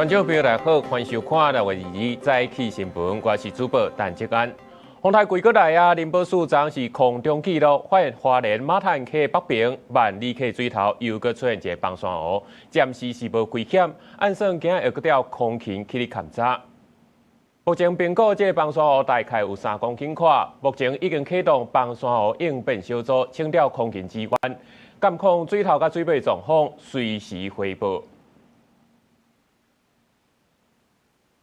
眾朋友大家好，歡迎收看6月22早起新聞，我是主播陳志安。風颱過過來啊，林寶樹昨是空中記錄，發現花蓮馬潭溪北爿萬里溪水頭又閣出現一个崩山湖，暫時是無危險，按算今仔會閣調空勤去勘查。目前評估這个崩山湖大概有3公頃寬，目前已經啟動崩山湖應變小組，請調空勤支援，監控水頭佮水尾狀況，隨時回報。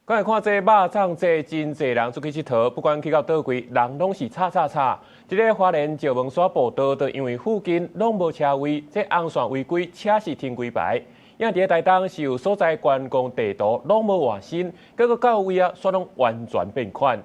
過來看這肉粽節，真濟人出去𨑨迌，不管去到佗位，人攏是吵吵吵。這个花蓮石門山步道，就因為附近攏無車位，這紅線違規，車是停規排。因佇咧台東是有所在觀光地圖攏無換新，結果到位啊，煞攏完全變款。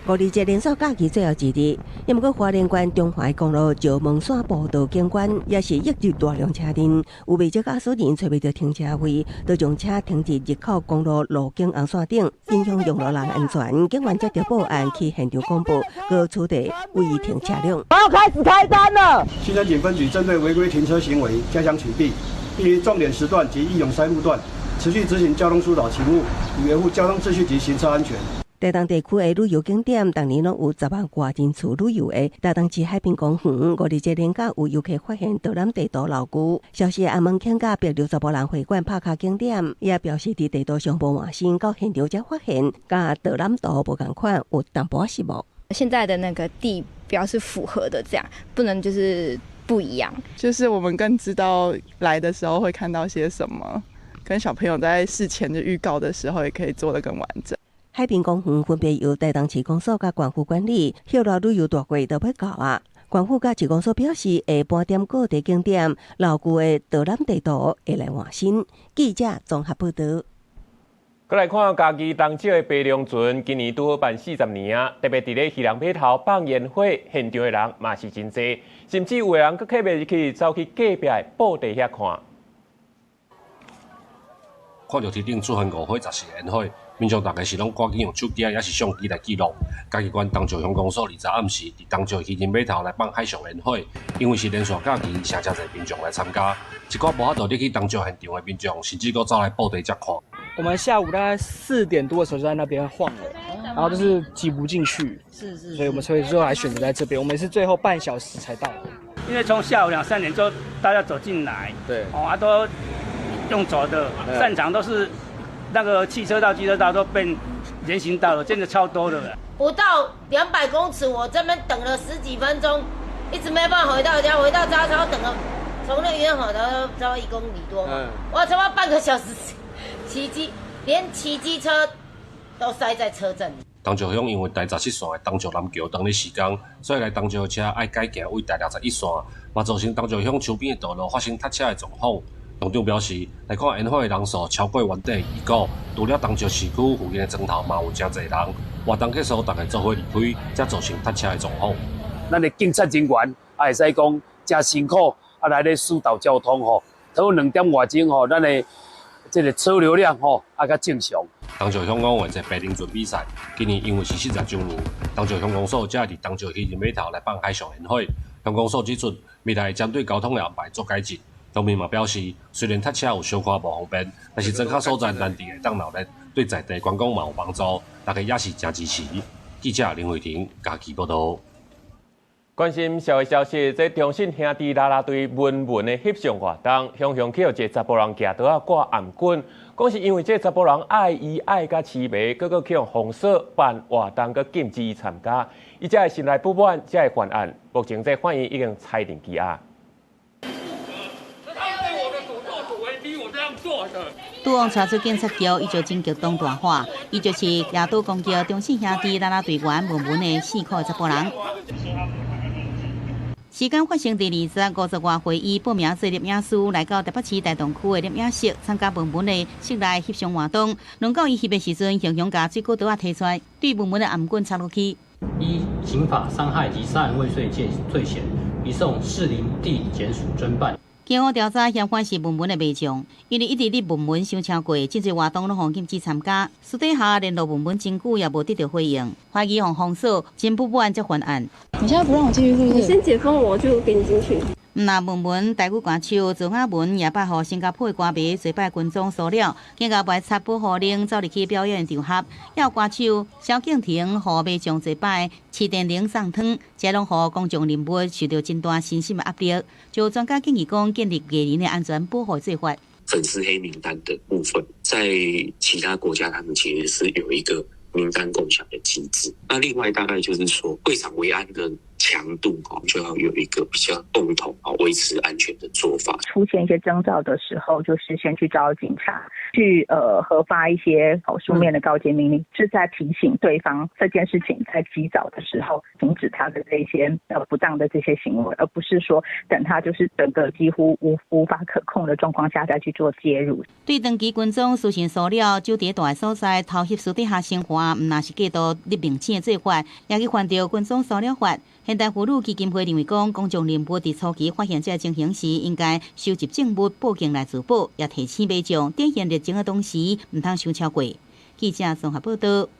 五二節連續假期最後一日，毋過花蓮縣中華公路石門山步道景觀也是湧入大量車陣，有袂少駕駛人揣袂著停車位，都將車停佇入口公路路景紅線頂，影響用路人安全。警員接著報案去現場廣報，閣取締違停車輛。我要開始開單了。新山警分局針對違規停車行為加強取締，並於重點時段及易擁塞路段持續執行交通疏導勤務，以維護交通秩序及行車安全。台東地區的旅遊景點，逐年攏有10萬外人次旅遊的。台東市海濱公園，五二節連假有遊客發現導覽地圖老舊，消息阿門慶甲別流查埔人會館拍卡景點，也表示佇地圖上無換新，到現場才發現，佮導覽圖無仝款，有淡薄失望。現在的那個地標是符合的，這樣不能就是不一樣。就是我們更知道來的時候會看到些什麼，跟小朋友在事前的預告的時候，也可以做得更完整。海濱公園分別由台東市公所佮縣府管理，歇熱旅遊大季都欲到啊。縣府佮市公所表示，會盤點各地景點老舊的導覽地圖，會來換新。記者綜合報導。閣來看嘉義東石的白龍船，今年拄好辦40年啊！特別佇咧漁人碼頭放煙火，現場的人嘛是真濟，甚至有的人閣客袂入去，走去隔壁的布袋遐看。看著天頂出現五火十四煙火，民眾逐家是攏趕緊用手機抑是相機來記錄。嘉義縣東石鄉公所20暗時佇東石漁人碼頭來放海上煙火，因為是連續假期，誠濟民眾來參加。一寡無法度入去東石現場的民眾，甚至閣走來布袋遮看。我們下午大概4點多的時候就在那邊晃了，然後就是擠不進去，所以我們所以最後還選擇在這邊。我們是最後半小時才到。因為從下午兩三點就大家走進來，哦啊都用走的，散場都是那個汽車道、機車道都變人行道了，真的超多的。不到200公尺，我這邊等了十幾分鐘，一直沒辦法回到家，回到家之後等了，從那邊跑到差不多1公里多嘛，我差不多半個小時，騎機連騎機車都塞在車陣裡。東石鄉因為台17線的東石南橋當咧施工，所以來東石的車愛改行位台61線，嘛造成東石鄉周邊的道路發生塞車的狀況。鄉長表示，來看煙火的人數超過原底預估，除了東石市區附近的莊頭嘛有誠濟人，活動結束逐家做伙離開，才造成塞車的狀況。咱的警察人員也會使講誠辛苦，啊來咧疏導交通吼，到2點外鐘吼，咱的這個車流量吼啊較正常。東石鄉講話這白龍船比賽，今年因為是40週年，東石鄉公所才會佇東石漁人碼頭來放海上煙火。鄉公所指出，未來會針對交通的安排做改進。鄉民嘛表示，雖然塞車有小可無方便，但是莊跤所在難得會當鬧熱，對在地觀光嘛有幫助，大家也是誠支持。記者林慧婷嘉義報導。關心社會消息，這中信兄弟啦啦隊文文的翕相活動，雄雄去予一个查埔人舉刀仔掛頷頸，講是因為這查埔人愛伊愛甲癡迷，閣閣去予封鎖辦活動，閣禁止伊參加，伊才會心內不滿，才會犯案。目前這法院已經裁定羈押。拄予帶出警察局，伊就真激動大喊，伊就是夜島公橋中信兄弟啦啦隊員文文的4箍查埔人。事件發生佇20、50外歲，伊報名做攝影師，來到台北市大同區的攝影室參加文文的室內翕相活動。輪到伊翕的時陣，雄雄共水果刀仔提出來，對文文的頷頸插落去。依刑法傷害及殺人未遂罪嫌，移送士林地檢署偵辦。警方調查嫌犯是文文的袂將，因為一直佇文文傷超過，真濟活動攏予禁止參加。私底下聯絡文文真久也無得到回應，懷疑予封鎖，真不滿才犯案。你現在不讓我進去，是不是？你先解封，我就給你進去。若文文台語歌手周雅文也捌予新加坡的歌迷做擺軍裝騷擾，更加袂插保護令走入去表演場合。也有歌手蕭敬騰予民眾做擺市電鈴送湯，這攏予公眾人物受著真大身心的壓力。就專家建議講，建立藝人的安全保護做法。粉絲黑名單的部分，在其他國家，他們其實是有一個名單共享的機制。那另外大概就是說，會場維安的強度就要有一個比較共同啊維持安全的做法。出現一些徵兆的時候，就是先去找警察，去核發一些書面的告誡命令，是在提醒對方這件事情在及早的時候停止他的這些不當的這些行為，而不是說等他就是整個幾乎無法可控的狀況下再去做介入。對長期跟蹤私訊騷擾，就佇大所在偷翕私底下生活，毋若是過度匿名性的做法，也去犯著跟蹤騷擾法。現代婦女基金會認為講，公眾人物佇初期發現這个情形時，應該收集證物報警來自保，也提醒民眾展現熱情的同時，毋通傷超過。記者綜合報道。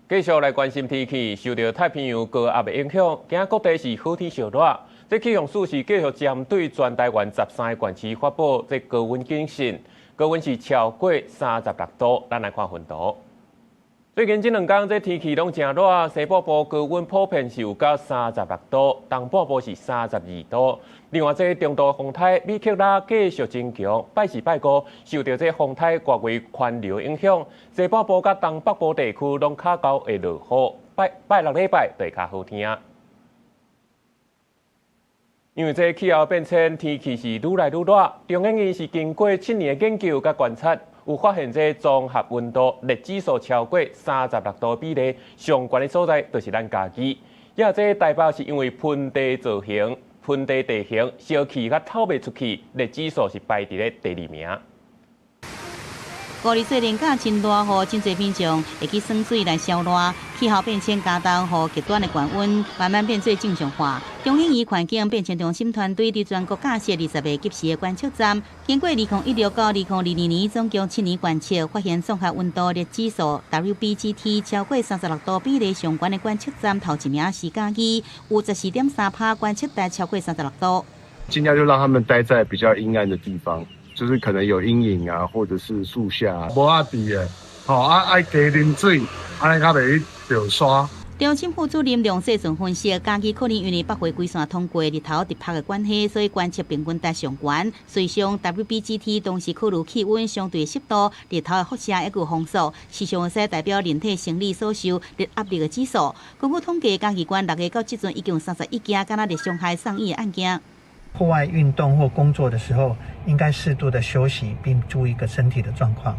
繼續來關心天氣，受著太平洋高壓的影響，今日各地是好天燒熱。這氣象署是繼續針對全台灣13個縣市發布這高溫警訊，高溫是超過36度。咱來看分圖。最近這兩工，這天氣攏誠熱，西半部高溫普遍是有到36度，東半部是32度。另外，這中度風颱米克拉繼續增強，拜四拜五受著這風颱外圍環流影響，西半部佮東北部地區攏較高會落雨，拜拜六禮拜就會較好天。因為這氣候變遷，天氣是愈來愈熱。中研院是經過7年的研究佮觀察，有發現這綜合溫度熱指數超過36度比例上懸的所在，就是咱嘉義。也這台北是因為盆地造型、盆地地形，燒氣較透袂出去，熱指數是排佇咧第二名。5月連假真熱，予真濟民眾會去耍水來消熱。氣候變遷加重，予極端的高溫慢慢變做正常化。中研院環境變遷中心團隊佇全國架設20個即時的觀測站，經過2016到2022年總共7年觀測，發現綜合溫度熱指數 WBGT 超過36度比例上懸的觀測站，頭一名是嘉義，有14.3%觀測值超過36度。盡量就讓他們待在比較陰暗的地方。就是可能有陰影啊，或者是樹下。無壓佇的，吼啊愛加啉水，按呢較袂去著沙。中心副主任梁世順分析，嘉義可能因為北回歸線通過日頭直曝的關係，所以觀測平均值上懸。隨上 WBGT 同時考慮氣溫相對濕度、日頭的輻射抑閣風速，時常會使代表人體生理所受熱壓力的指數。根據統計，嘉義縣6月到這陣已經有31件敢若熱傷害送醫的案件。戶外運動或工作的時候，應該適度的休息，並注意個身體的狀況。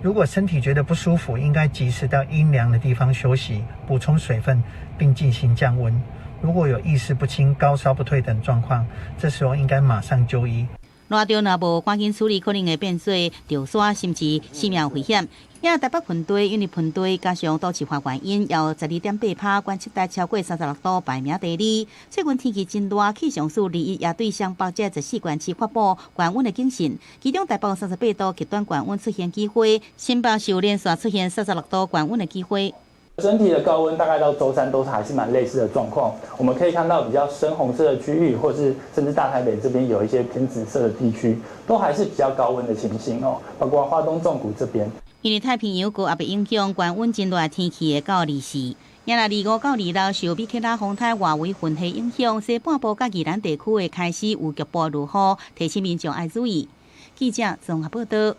如果身體覺得不舒服，應該及時到陰涼的地方休息，補充水分，並進行降溫。如果有意識不清、高燒不退等狀況，這時候應該馬上就醫。熱著若無趕緊處理，可能會變做著沙，甚至生命危險。也台北盆地，因為盆地加上都市化原因，有12.8%觀測值超過36度，排名第二。最近天氣真熱，氣象署21也對雙北這14縣市發布高溫的警訊，其中台北38度極端高溫出現機會，新北市連續出現36度高溫的機會。整體的高溫大概到週三都是還是蠻類似的狀況，我們可以看到比較深紅色的區域，或是甚至大台北這邊有一些偏紫色的地區，都還是比較高溫的情形哦，包括花東縱谷這邊。因為太平洋高壓的影響，高溫真熱天氣會到24。也若25到26受米克拉風颱外圍雲系影響，西半部佮宜蘭地區會開始有局部落雨，提醒民眾愛注意。記者綜合報道。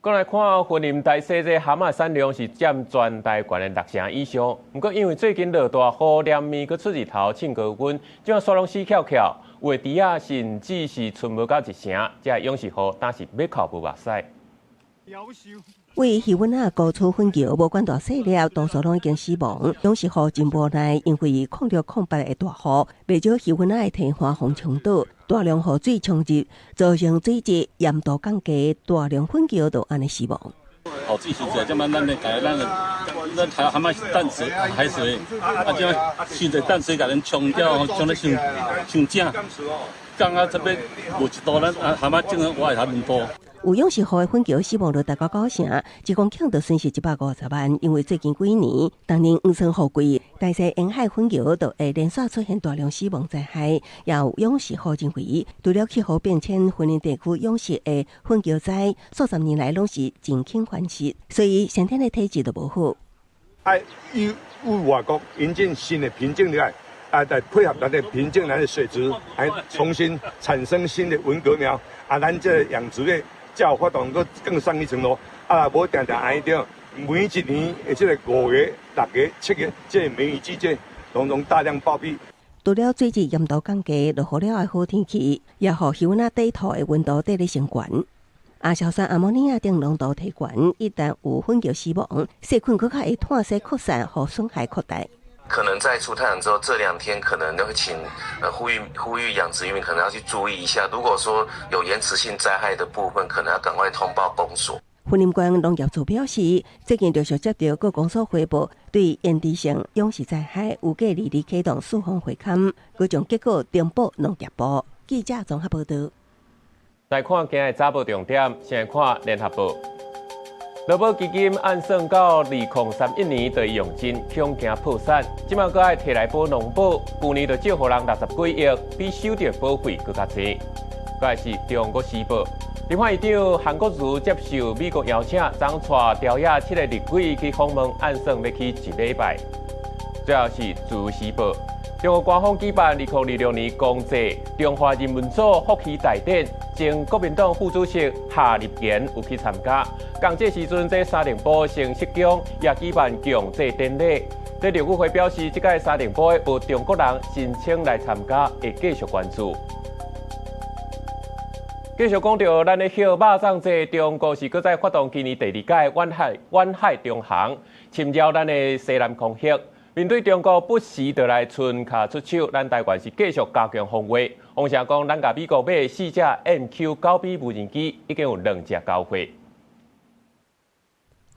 過來看，雲林大溪這蚶仔產量是佔全台灣的6成以上。毋過因為最近落大雨，連綿閣出日頭，衝高溫，這下煞攏死翹翹，有的豬仔甚至是賰無到一成，這養殖戶擔是欲哭無目屎。為魚塭仔高處粉橋，無管大細粒，多數攏已經死亡。養殖戶真無奈，因為06、08的大雨，袂少魚塭仔會堤岸予沖倒，大量雨水沖入，造成水質鹽度降低，大量粉橋就按呢死亡。雨水傷濟，這擺咱咧家咱咱蚶仔是淡水海水，啊，這傷濟淡水共𪜶沖掉，沖得傷傷正，降啊這邊無一度，咱啊蚶仔種活會較溫度。有養殖戶的粉橋死亡率達到9成，1公頃就損失150萬。因為最近幾年，逐年黃酸雨季，大西沿海粉橋就會連續出現大量死亡災害。也有養殖戶認為，除了氣候變遷，雲林地區養殖的粉橋災，數十年來攏是真輕繁殖，所以先天的體質就無好。愛以外國引進新的品種來，啊，來配合咱的品種，咱的水質，來重新產生新的文蛤苗，啊，咱這養殖業才有法度閣更上一層樓。啊，無定定按呢著，每一年的這个5月、6月、7月，這个梅雨季節，攏總大量暴斃。除了水質鹽度降低，落雨了的好天氣，也予魚仔底土的溫度綴咧升懸。亞硝酸、阿摩尼亞等濃度提懸，一旦有粉橋死亡，細菌閣較會湠水擴散，予損害擴大。可能在出太陽之後，這兩天可能都會請呼籲養殖漁民可能要去注意一下。如果說有延遲性災害的部分，可能要趕快通報公所。雲林縣農業處表示，最近陸續接到各公所回報，對延遲性養殖災害有計二日啟動四方會勘，閣將結果呈報農業部。記者綜合報道。來看今日早報重點，先來看聯合報。勞保基金按算到2031年就用盡，恐驚破產。這擺閣愛提來補農保，舊年就借予人60幾億，比收著保費閣較濟。閣來是中國時報，立法院長韓國瑜接受美國邀請，昨帶朝野七个立委去訪問，按算欲去一禮拜。最後是自由時報。中國官方舉辦2026年公祭中華人民祖福禧大典，前國民黨副主席夏立言有去參加。仝這時陣，這司令部新竹宮也舉辦共祭典禮。這陸委會表示，這屆司令部有中國人申請來參加，會繼續關注。繼續講著咱的痟肉粽節，中國是閣再發動今年第二屆遠海中航，侵擾咱的西南空域。面對中國不時就來伸跤出手，咱台灣是繼續加強防衛。王成講，咱共美國買四隻 MQ-9B 無人機，已經有兩隻交貨。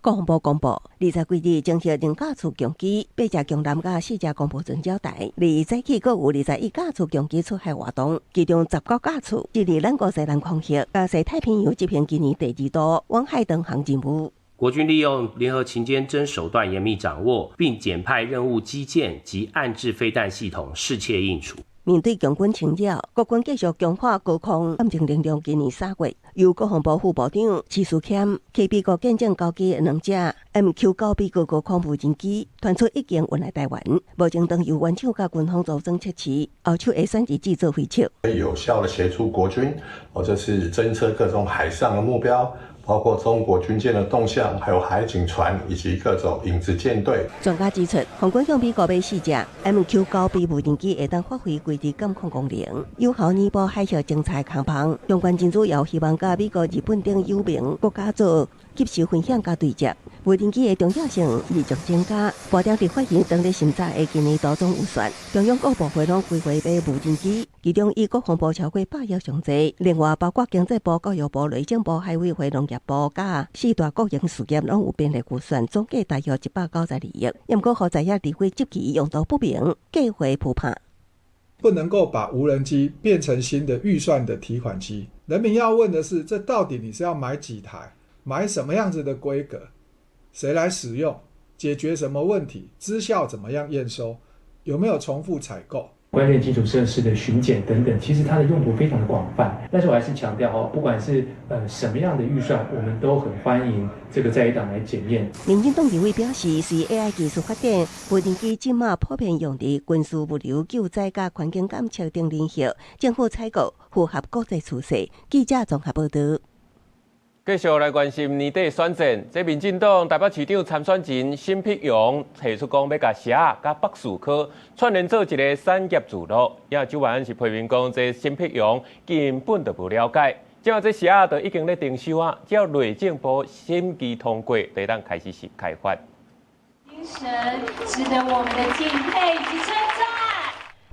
國防部公布，20幾日偵測兩架次共機，八隻強艦佮四隻攻防巡鳥台。而早起閣有21架次共機出海活動，其中19架次是佇咱國西南空域，佮西太平洋執行今年第二度遠海導航任務。國軍利用聯合勤監偵手段嚴密掌握，並檢派任務機艦及岸置飛彈系統適切應處。面對共軍侵擾，國軍繼續強化高空監偵能力。今年3月，由國防部副部長徐嗣謙去美國見證交機兩隻 MQ-9B 高高空無人機，傳出已經運來台灣。目前當由原廠佮軍方組裝測試，後手會選擇製作飛尺。有效的協助國軍，或者是偵測各種海上的目標。包括中國軍艦的動向，還有海警船以及各種影子艦隊。專家指出，共軍向美國買四隻 MQ-9B 無人機，會當發揮規制監控功能，有效彌補海峽偵察空縫。相關真主要希望佮美國、日本等友盟國家做及時分享佮對接。無人機的重要性日漸增加，部長佇發言當咧審查的今年度總預算，中央各部會攏規劃買無人機，其中以國防部超過100億上濟，另外包括經濟部、教育部、內政部、海委會、農業部佮四大國營事業攏有編列預算，總計大約192億。毋過，予在野立委質疑用途不明，計劃批判。不能夠把無人機變成新的預算的提款機。人民要問的是，這到底你是要買幾台，買什麼樣子的規格？誰來使用？解決什麼問題？績效怎麼樣驗收？有沒有重複採購？關鍵基礎設施的巡檢等等，其實它的用途非常的廣泛。但是我還是強調哦，不管是什麼樣的預算，我們都很歡迎這個在野黨來檢驗。民進黨立委表示，隨 AI 技術發展，無人機這馬普遍用佇軍事、物流、救災佮環境監測等領域，政府採購符合國際趨勢。記者綜合報道。繼續來關心年底選戰，這民進黨台北市長參選人沈碧榮提出講，欲共社仔佮北士科串聯做一個產業聚落。也蔣萬安是批評講，這沈碧榮根本就無了解。這馬這社仔就已經咧徵收啊，只要內政部審議通過，就會當開始是開發。精神值得我們的敬佩及稱讚。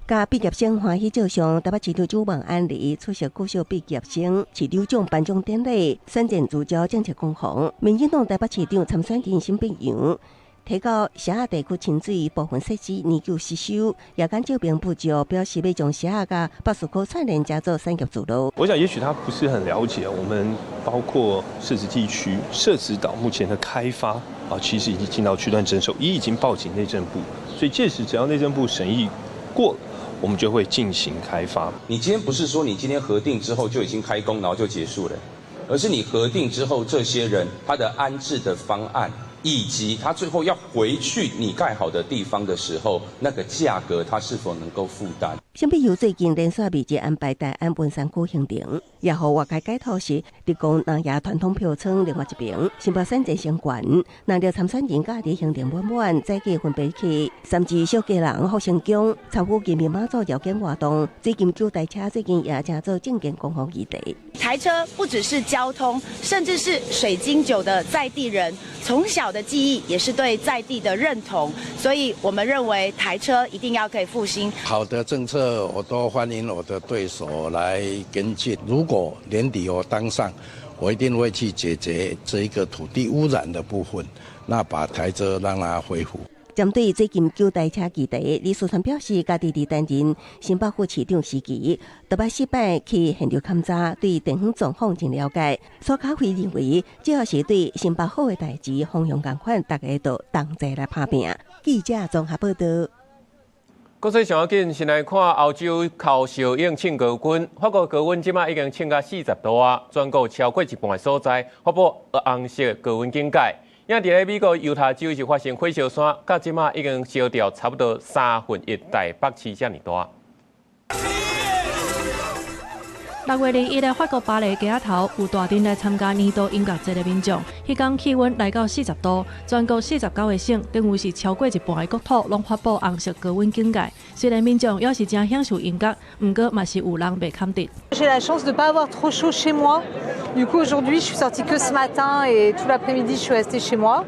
佮畢業生歡喜照相，台北市長蔣萬安禮出席國小畢業生市長獎頒獎典禮，選戰聚焦政策攻防。民進黨台北市長參選人沈碧陽。提到社仔地區清水部分設施年久失修，夜間照明不足，表示欲將社仔佮北勢溪串聯，加做產業主路。我想，也許他不是很了解，我們包括社子地區、社子島目前的開發啊，其實已經進到區段徵收，也已經報請內政部，所以屆時只要內政部審議過，我們就會進行開發。你今天不是說你今天核定之後就已經開工，然後就結束了，而是你核定之後，這些人他的安置的方案，以及他最後要回去你蓋好的地方的時候，那個價格他是否能夠負擔？相比於最近連續密集安排大安文山區行程，也予外界解讀是提供南亞傳統票倉另外一邊，新北選戰成懸，難料參選人家己行程滿滿，載具分別去三芝小家人福星宮參與金門馬祖繞境活動，水金九台車最近也成做政見攻防議題。台車不只是交通，甚至是水金九的在地人從小的記憶，也是對在地的認同，所以我們認為台車一定要可以復興。好的政策我都歡迎我的對手來跟進。如果年底我當上，我一定會去解決這一個土地污染的部分，那把台車讓它恢復。針對最近九台車議題，李四川表示，家己佇擔任新北副市長時期，特擺四擺去現場勘查，對地方狀況真了解。蘇卡輝認為，只要是對新北好的代誌，方向仝款，大家都同齊來拍拚。記者綜合報道。國際上要緊，先來看歐洲烤燒湧衝高溫，法國高溫這馬已經衝到40度啊，全國超過一半的所在發布紅色高溫警戒。也佇咧美國猶他州是發生火燒山，到這馬已經燒掉差不多1/3台北市遮爾大。6月21日，法國巴黎街仔頭有大陣來參加年度音樂節的民眾，彼工氣溫來到40度，全國49個省，等於是超過一半的國土，攏發布紅色高溫警戒。雖然民眾猶是誠享受音樂，毋過嘛是有人袂堪得。 J'ai la chance de pas avoir trop chaud chez moi. Du coup, aujourd'hui, je suis sortie que ce matin et tout l'après-midi, je suis restée chez moi.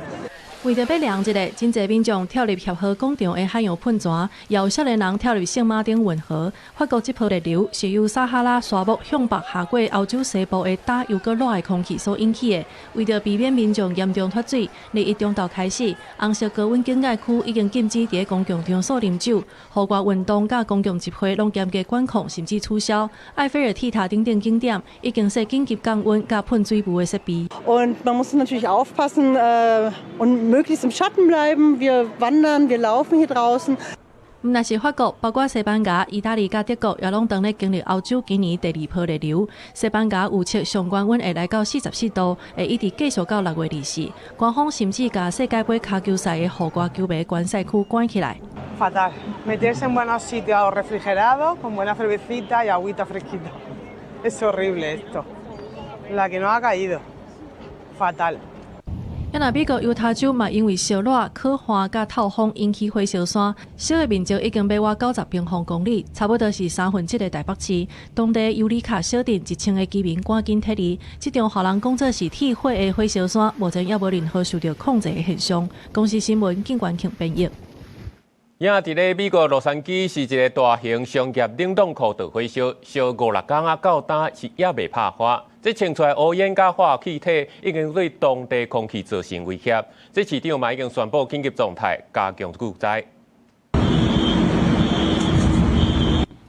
為著欲涼一下，真濟民眾跳入協和廣場的海洋噴泉，也有少年人跳入聖馬丁運河。法國這波熱流是由撒哈拉沙漠向北下過歐洲西部的焦又閣熱的空氣所引起的。為著避免民眾嚴重脫水，21中晝開始，紅色高溫警戒區已經禁止佇公共場所啉酒、戶外運動佮公共集會攏嚴格管控，甚至取消。埃菲爾鐵塔等等景點已經設緊急降溫佮噴水霧的設備。 Und man muss natürlich aufpassen und möglichst im Schatten bleiben. Wir wandern, wir laufen hier draußen. 毋但是法國，包括西班牙、意大利佮德國，也攏當咧經歷歐洲今年第二波熱流。西班牙預測上懸溫會來到44度，會一直繼續到6月24。官方甚至共世界盃跤球賽的戶外球迷觀賽區關起來。 Fatal. Meterse en buenos sitios refrigerados, con buena cervecita y agüita fresquita. Es horrible esto. La que nos ha caído. Fatal. 啊若美國猶他州嘛，因為燒熱、洘旱佮透風引起火燒山，燒的面積已經欲倚90平方公里，差不多是1/3的台北市。當地尤里卡小鎮1000个居民趕緊撤離。這場予人講做是鐵火的火燒山，目前猶無任何受著控制的現象。公視新聞警官慶編譯。也佇咧美國洛杉磯是一个大型商業冷凍庫著火燒，燒五六工啊，到今是猶未拍花。這衝出來烏煙佮化學氣體，已經對當地空氣造成威脅。這市長嘛已經宣布緊急狀態，加強救災。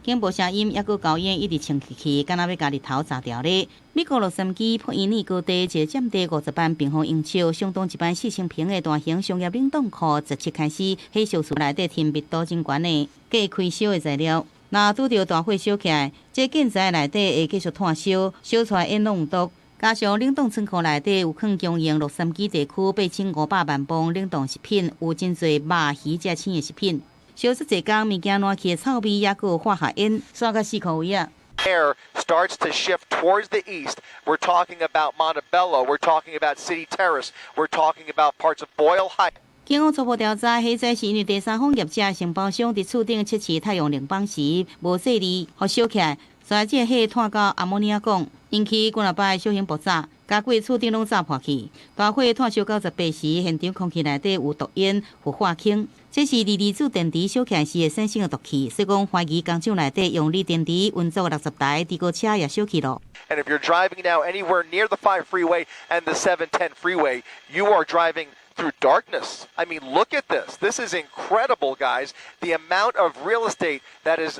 警報聲音猶閣高煙一直衝起去，敢若欲共日頭炸掉咧。美國洛杉磯普伊尼高地一个佔地50萬平方英尺、相當一萬4000坪的大型商業冷凍庫，17開始火燒厝內底添密度真懸的過開燒的材料。若拄著大火燒起來，這建材內底會繼續湠燒，燒出來煙攏有毒。加上冷凍倉庫內底有囥供應洛杉磯地區8500萬磅冷凍食品，有真濟肉、魚這生的食品。燒這濟工，物件爛去的臭味，猶閣有化學煙，煞較四箍位啊。 Air starts to shift towards the east. We're talking about Montebello. We're talking about City Terrace. We're talking about parts of Boyle Heights. 警方初步調查，火災是因為第三方業者承包商佇厝頂測試太陽能板時無細膩，予燒起來，所以這個火湠到阿摩尼亞汞，引起幾若擺小型爆炸，共規厝頂攏炸破去。大火湠燒到18時，現場空氣內底有毒煙、氟化氫。這是鋰離子電池燒起來時會產生的毒氣，所以講懷疑工廠內底用鋰電池運作60台豬哥車也燒去咯。 And if you're driving now anywhere near the 5 freeway and the 710 freeway, you are driving through darkness. I mean, look at this. This is incredible, guys. The amount of real estate that is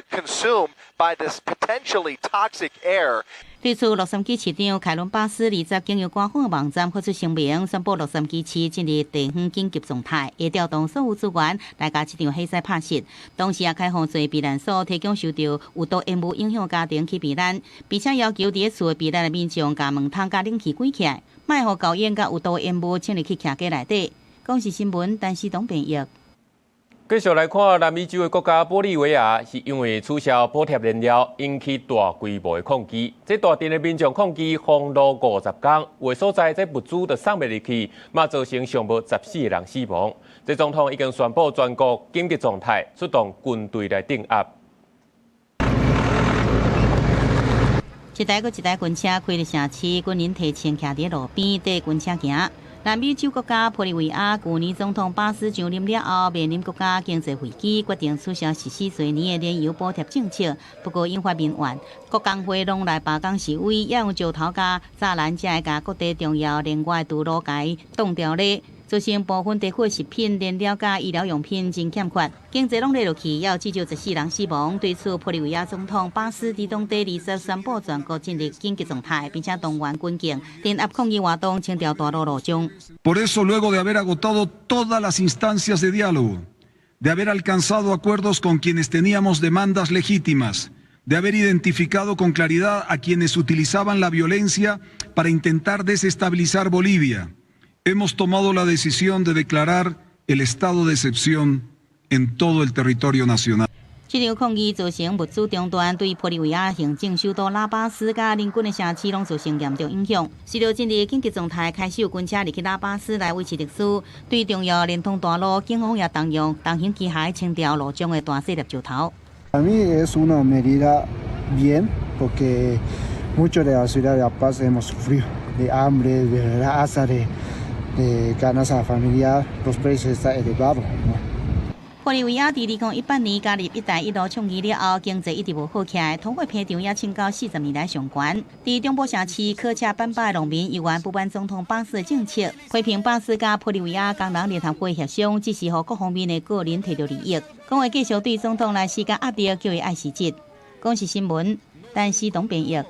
consumed by this potentially toxic air. 對此，洛杉磯市長凱倫巴斯20經由官方網站發出聲明，宣布洛杉磯市進入地方緊急狀態，會調動所有資源來共這場火災拍熄。同時也開放濟避難所，提供受著有毒煙霧影響家庭去避難，並且要求佇咧厝內避難的民眾共門窗佮冷氣關起來，莫予厚煙佮有毒煙霧衝入去徛家內底。公視新聞，陳思東編譯。繼續來看南美洲的國家玻利維亞，是因為取消補貼燃料，引起大規模的抗議。這大陣的民眾抗議封路50工，有的所在這物資都送袂入去，嘛造成上無14個人死亡。這總統已經宣布全國緊急狀態，出動軍隊來鎮壓。一台閣一台軍車開入城市，軍人提槍徛佇路邊，綴軍車行。南美洲國家玻利維亞舊年總統巴斯上任了後，面臨國家經濟危機，決定取消實施濟年的燃油補貼政策。不過引發民怨，各工會攏來罷工示威，也用石頭佮柵欄才會共各地重要連外道路共擋牢咧。造成部分地區食品、燃料佮醫療用品真欠缺，經濟攏落落去，也有至少14人死亡。對此，玻利維亞總統巴斯佇當地20宣布全國進入緊急狀態，並且動員軍警鎮壓抗議活動，清掉大路路障。 Por eso, luego de haber agotado todas las instancias de diálogo, de haber alcanzado acuerdos con quienes teníamos demandas legítimas, de haber identificado con claridad a quienes utilizaban la violencia para intentar desestabilizar Bolivia, hemos tomado la decisión de declarar el estado de excepción en todo el territorio nacional. 這場抗議造成物資中斷，對玻利維亞行政首都拉巴斯佮鄰近的城市攏造成嚴重影響。隨著進入緊急狀態，開始有軍車入去拉巴斯來維持秩序。對重要連通大路，警方也動用重型機械清掉路障的大細粒石頭。 Para mí es una medida bien porque mucho de la ciudad de La Paz hemos sufrido de hambre, de raza, de canasta familiar, los precios están elevados. 玻利維亞佇2018年加入“一帶一路”倡議了後，經濟一直無好起來，通貨膨脹也衝到40年來上懸。佇中部城市科恰班巴的農民猶原不滿總統巴斯的政策，批評巴斯佮玻利維亞工人聯合會協商，只是予各方面的個人提著利益。講話繼續對總統來施加壓力，叫伊愛辭職。公視新聞，陳思東編譯。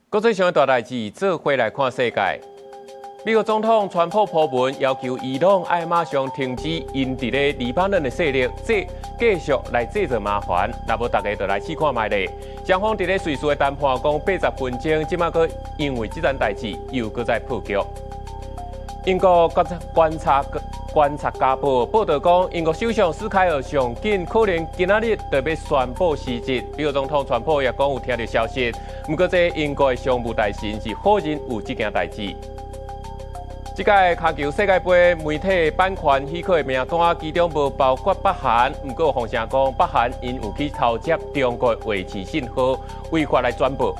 國際上的大代誌，做伙來看世界。美國總統川普鋪文要求伊朗愛馬上停止𪜶佇咧黎巴嫩的勢力，這繼續來製造麻煩，若無大家就來試看覓咧。雙方佇咧瑞士的談判講80分鐘，這馬閣因為這件代誌又閣再破局。英國觀察家報報導講，英國首相斯凱爾上緊可能今仔日就欲宣布辭職。美國總統川普也講有聽著消息，毋過這英國的商務大臣是否認有這件代誌。這屆跤球世界盃媒體版權許可的名單，其中無包括北韓，毋過有風聲講北韓𪜶有去偷接中國衛視信號，違法來轉播。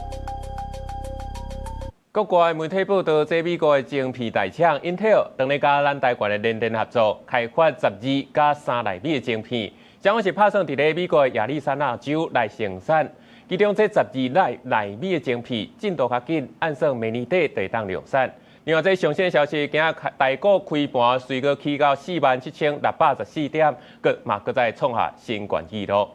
國外媒體報導，這美國的晶片大廠英特爾，當咧佮咱台灣的聯電合作，開發12佮3納米的晶片，將是拍算佇咧美國的亞利桑那州來生產。其中這12納米的晶片進度較緊，按算明年底就會當量產。另外，這上新消息，今仔台股開盤隨閣起到47,614點，閣嘛閣再創下新懸紀錄。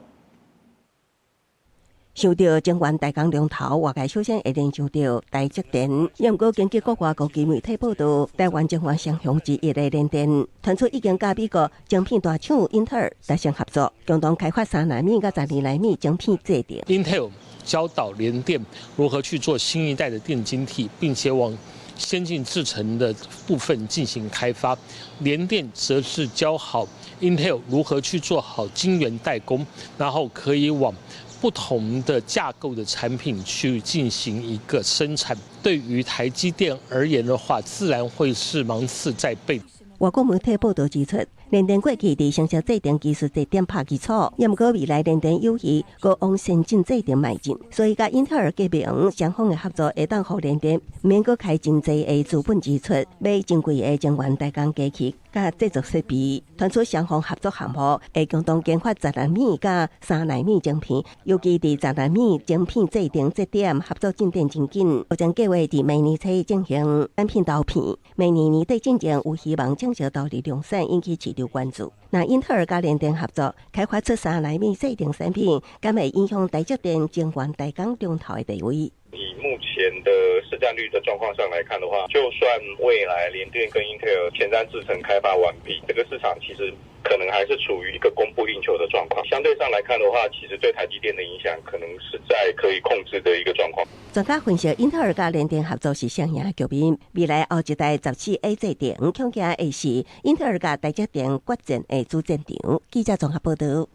想著晶圓代工龍頭，外界首先會聯想著台積電。也毋過根據國外國際媒體報導，台灣晶圓雙雄之一的聯電，傳出已經佮美國晶片大廠英特爾達成合作，共同開發3納米佮12納米晶片製程。 Intel 教導聯電如何去做新一代的電晶體，並且往先進製程的部分進行開發，聯電則是教好 Intel 如何去做好晶圓代工，然後可以往不同的架構的產品去進行一個生產。對於台積電而言的話，自然會是芒刺在背。外國媒體報導指出，聯電過去佇成熟製程技術這點拍基礎，也毋過未來聯電有意閣往先進製程邁進，所以佮英特爾結盟，雙方的合作會當予聯電免閣開真濟的資本支出，買真貴的晶圓代工機器佮製作設備，傳出雙方合作項目會共同研發10納米佮3納米晶片，尤其佇十納米晶片製程這點合作進展真緊，目前計劃佇明年初進行產品投片，明年年底進前有希望正式投入量產，引起市場關注。那英特爾佮聯電合作開發出3納米製程產品，敢會影響台積電晶圓代工龍頭的地位？以目前的市占率的狀況上來看的話，就算未來聯電跟英特爾前瞻製程開發完畢，這個市場其實可能還是處於一個供不應求的狀況。相對上來看的話，其實對台積電的影響可能是在可以控制的一個狀況。專家分析，英特爾佮聯電合作是雙贏的局面。未來後一代14A 製程，恐驚會是英特爾佮台積電決戰的主戰場。記者綜合報導。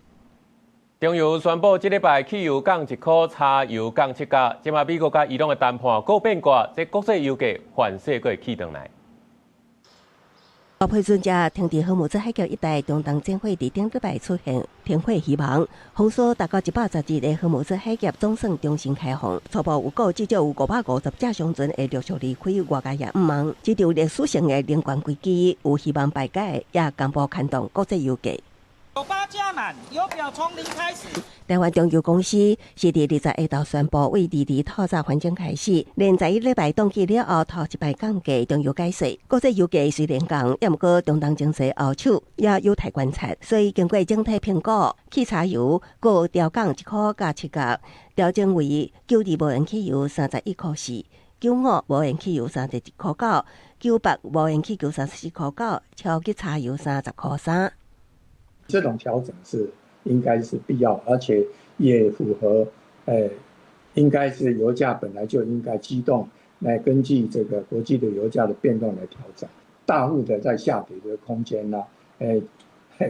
中油宣布，這禮拜汽油降1箍，柴油降7角。這馬美國佮伊朗的談判閣變卦，這國際油價反勢閣會起轉來。批准者停佇荷姆茲海峽一帶，中東戰火佇頂禮拜出現停火希望。封鎖達到110日的荷姆茲海峽總算重新開放，初步預估至少有550隻商船會陸續離開，外界也毋望這場歷史性的能源危機有希望排解，也同步牽動國際油價。 98加滿，油表從零開始。台灣中油公司是佇20下晝宣布，為二二透早反正開始，連11禮拜凍結了後，頭一擺降價，中油解釋，國際油價雖然降，也毋過中東情勢後手也有待觀察，所以經過整體評估，汽柴油閣調降1箍佮7角，調整為92無鉛汽油31箍4，95無鉛汽油31箍9，98無鉛汽油34箍9，超級柴油30箍3。這種調整是應該是必要，而且也符合，應該是油價本來就應該機動來根據這個國際的油價的變動來調整。大幅的在下跌的空間呢，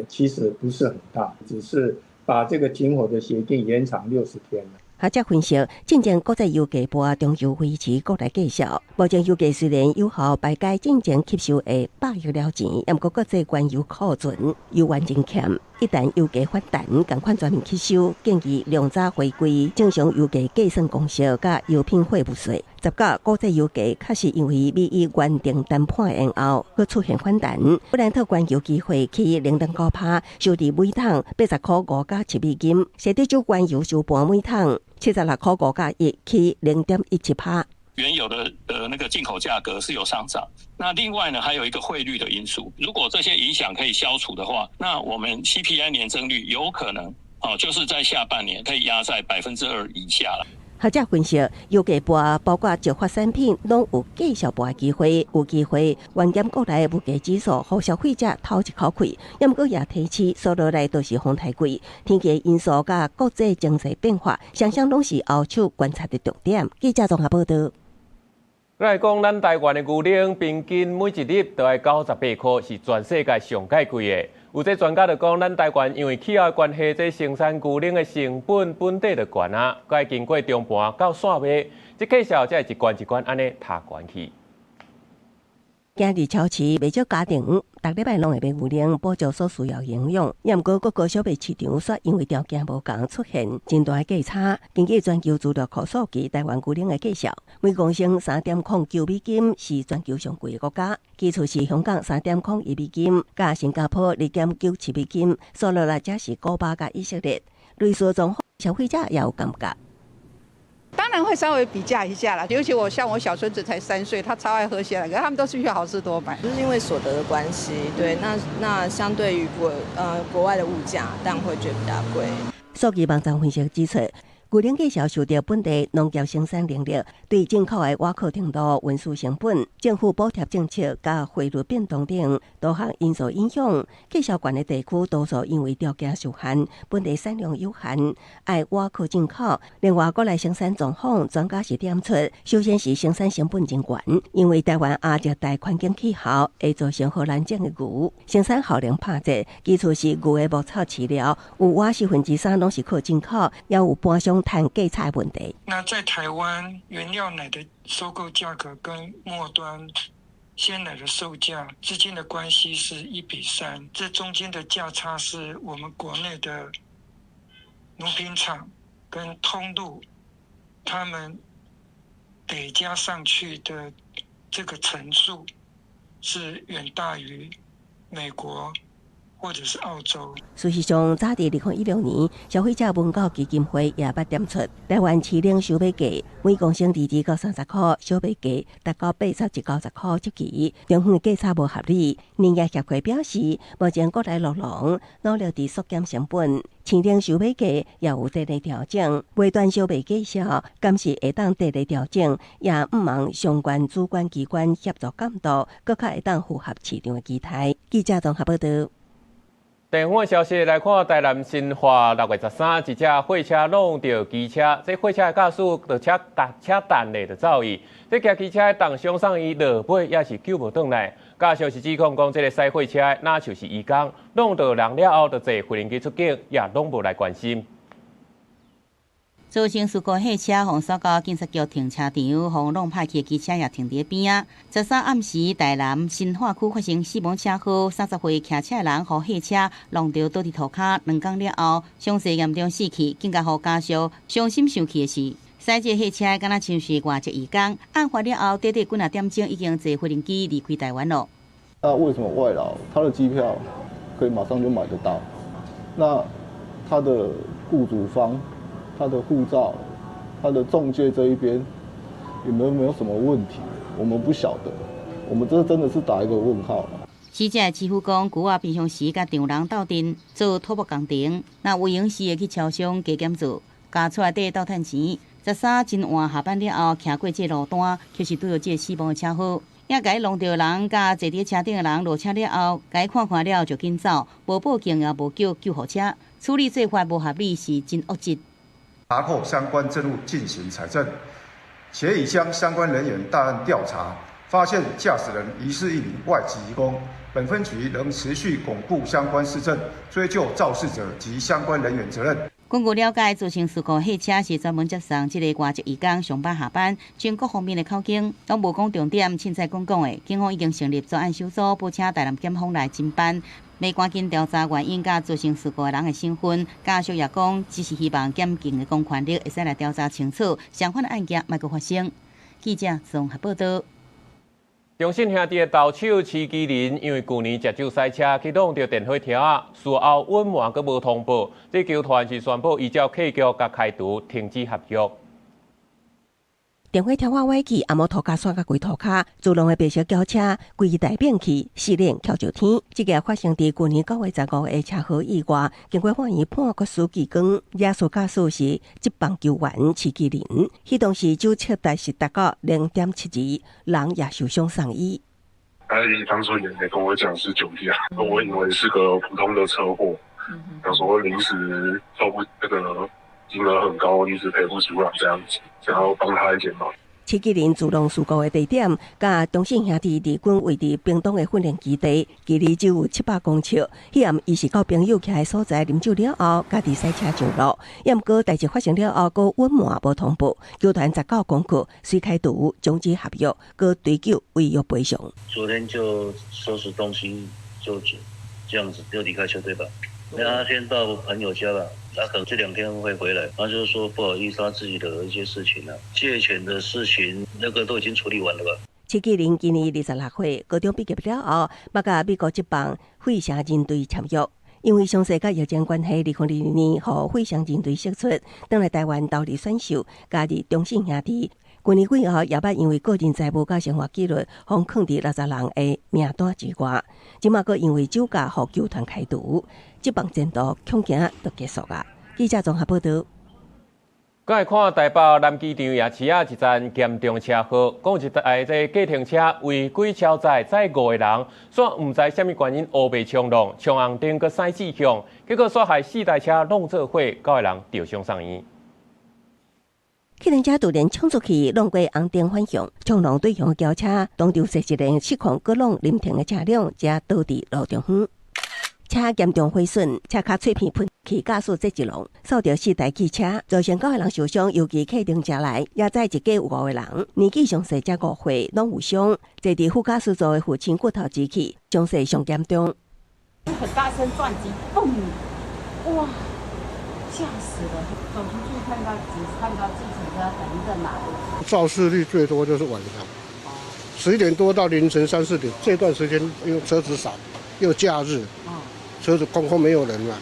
其實不是很大，只是把這個停火的協定延長60天。學者分析，進前國際油價波中油維持國內價數，目前油價雖然有效排解進前吸收的百億了錢，毋過國際原油庫存猶原真欠，一旦油價反彈，仝款全面吸收，建議量早回歸正常油價計算公式佮油品貨物稅。19國際油價確實因為美伊原定談判延後，閣出現反彈。布蘭特原油期貨起0.9%，收佇每桶80箍5角7美金；西德州原油收盤每桶76箍5角1，起0.17%。原油的那個進口價格是有上漲，那另外呢，還有一個匯率的因素。如果這些影響可以消除的話，那我們 CPI 年增率有可能哦，就是在下半年可以壓在2%以下了。學者分析，油價波包括石化產品，攏有繼續波的機會，有機會緩減國內物價指數，予消費者透一口氣。也毋過也提示，煞落來都是風太貴，天氣因素佮國際經濟變化，雙雙攏是後手觀察的重點。記者綜合報導。來講，咱台灣的牛奶平均每一粒都愛98箍，是全世界上蓋貴的。有這專家就講，咱台灣因為氣候的關係，這生產牛奶的成本本底就懸啊，閣愛經過中盤到線賣，這價數才會一關一關按呢提懸去。行佇超市，袂少家庭，逐禮拜攏會買牛奶補足所需要營養。也毋過各個小賣市場卻因為條件無仝，出現真大的價差。根據全球資料庫數據，台灣牛奶的價數每公升3.09美金，是全球上貴的國家。其次是香港3.01美金，佮新加坡2.97美金，煞落來才是古巴佮以色列。類似狀況，消費者也有感覺。當然會稍微比價一下啦，尤其我像我小孫子才3歲，他超愛喝鮮奶，可是他們都是去好市多買。就是因為所得的關係，對，那相對於國外的物價，當然會覺得比較貴。數據網站分析指出，牛奶價數受著本地農業生產能力、對進口的倚靠程度、運輸成本、政府補貼政策佮匯率變動等多項因素影響。價數懸的地區多數因為條件受限，本地產量有限，愛倚靠進口。另外，國內生產狀況，專家是點出，首先是生產成本真懸，因為台灣亞熱帶環境氣候會造成予難種的牛生產效能拍折。其次是牛的牧草飼料有倚3/4攏是靠進口，也有盤商趁價差問題。那在台灣，原料奶的收購價格跟末端鮮奶的售價之間的關係是1比3，這中間的價差是我們國內的乳品廠跟通路，他們累加上去的這個層數是遠大於美國或者是澳洲。事實上，早佇2016年，消費者文教基金會也捌點出，台灣飼奶收買價每公升20到30箍，小麥價達到81、90箍這期，中遠價差無合理。農業協會表示，目前國內酪農努力佇縮減成本，飼奶收買價也有佇咧調整，尾端小麥價數敢是會當佇咧調整，也毋望相關主管機關協助監督，閣較會當符合市場的期待。記者綜合報道。電話消息來看，台南新化6月13，一隻貨車挵著機車，這貨車的駕駛就車共車彈咧就走去，這駕機車重傷送醫，落尾也是救無轉來。家屬是指控講，這个駛貨車若像是移工，挵著人了後，就坐飛行機出境，也攏無來關心。造成事故貨車予掃到警察局停車場，予挵歹去的機車也停佇邊仔。13暗時，台南新化區發生死亡車禍，30歲騎車的人予貨車挵著倒佇塗跤，2工了後，傷勢嚴重死去。更加予家屬傷心受氣的是，駛這貨車敢若像是外籍移工，案發了後，短短幾仔點鐘已經坐飛行機離開台灣囉。那為什麼外勞他的機票可以馬上就買得到？那他的雇主方？他的護照、他的仲介這一邊有沒有什麼問題？我們不曉得，我們這真的是打一個問號。死者師傅講，舊仔平常時佮丈人鬥陣做土木工程，若有閒時會去超商加減做，家厝內底鬥趁錢。13真晚下班了後，騎過這路段，卻是拄著這死亡的車禍。也共伊挵著人，佮坐佇車頂的人落車了後，共伊看看了後就緊走，無報警也無叫救護車，處理做法無合理，是真惡質。查扣相關證物進行採證，且已將相關人員帶案調查，發現駕駛人疑似一名外籍移工。本分局仍持續鞏固相關事證，追究肇事者及相關人員責任。根據了解，造成事故貨車是專門接送這个外籍移工上班下班，經各方面的口徑攏無講重點，凊彩講講的。警方已經成立專案小組，報請台南檢方來偵辦，欲趕緊調查原因佮造成事故的人的身份。家屬也講，只是希望檢警的公權力會使來調查清楚，相款的案件莫閣發生。記者綜合報道。中信兄弟的投手徐基麟因為舊年食酒駛車去挵著電火柱仔，事後隱瞞閣無通報，這球團是宣布依照契約共開除，停止合約。電火柱仔歪去，阿摩塗跤煞甲規塗跤，自動的白色轎車規台變去，四輪翹上天。這个發生佇舊年9月15的車禍意外，經過法院判決書記官，肇事駕駛是職棒球員徐基麟，彼當時酒測值是達到0.72，人也受傷送醫。他當初也沒跟我講是酒駕，我以為是個普通的車禍，想說臨時湊不那個金額很高，一直賠不出來這樣子，想要幫他一點忙。徐基麟自動事故的地點，佮中信兄弟二軍位佇屏東的訓練基地，距離只有700公尺。彼暗伊是到朋友徛的所在啉酒了後，家己駛車上路。毋過代誌發生了後，閣隱瞞無通報，球團19公告，隨開除終止合約，閣追究違約賠償。昨天就收拾東西就這樣子就離開球隊吧。那他先到朋友家了，他可能這兩天會回來。他就說不好意思，他自己的一些事情啊，借錢的事情，那個都已經處理完了吧。徐基麟今年26歲，高中畢業了後，捌佮美國職棒費城人隊簽約。因為傷勢佮疫情關係，2022年予費城人隊釋出，轉來台灣投入選秀，加入中信兄弟。去年季後也捌因為個人債務佮生活紀律，予囥佇60人的名單之外。這馬閣因為酒駕予球團開除，職棒前途恐驚就結束啊！記者綜合報道。過來看台北南機場夜市仔一陣嚴重車禍，講一台這計程車違規超載載五个人，煞毋知啥物原因烏白衝撞，衝紅燈閣駛四向，結果煞害四台車攏做伙，九个人著傷送院。計程車突然衝出去，挵過紅燈反向，衝撞對向轎車，當場踅一個失控，閣挵臨停的車輛，才倒佇路中央。車嚴重毀損，車殼碎片噴去駕駛座一廊，掃著四台汽車，造成九個人受傷，尤其客頂車內也載一家有五個人，年紀上細才5歲，攏有傷。坐佇副駕駛座的父親骨頭支起，傷勢上嚴重。很大聲撞擊，嘣！哇，嚇死了！走出去看到只看到計程車橫在馬路。肇事率最多就是晚上，11點多到凌晨3、4點這段時間，因為車子少，又假日，車子空空沒有人嘛，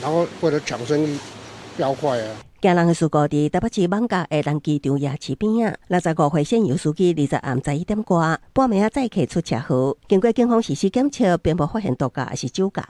然後為了搶生意，飆快啊！驚人的事故佇台北市艋舺的南機場夜市邊仔，65歲縣油司機20暗11點外，半暝仔載客出車禍，經過警方實施檢測，並無發現毒駕抑是酒駕。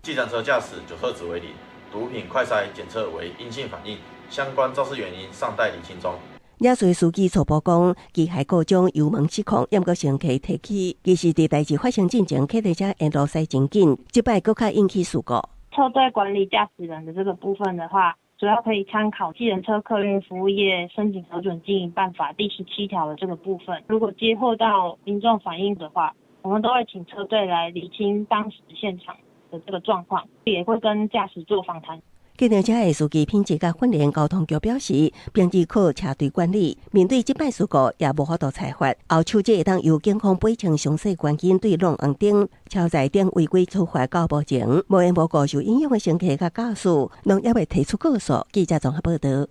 計程車駕駛酒測值為零，毒品快篩檢測為陰性反應，相關肇事原因尚待釐清中。肇事司機初步講，機械故障，油門失控，猶過乘客提起，其實佇代誌發生進前，客貨車沿路駛真緊，這擺閣較引起事故。車隊管理駕駛人的這個部分的話，主要可以參考《計程車客運服務業申請核准經營辦法》第17條的這個部分。如果接獲到民眾反映的話，我們都會請車隊來釐清當時現場的這個狀況，也會跟駕駛做訪談。計程車的司機品質佮訓練，交通局表示，平日靠車隊管理，面對這擺事故也無法度裁罰。後手這會當由警方補充詳細原因，對弄紅燈、超載等違規處罰到目前，無緣無故受影響的乘客佮駕駛，攏猶未提出告訴。記者綜合報導。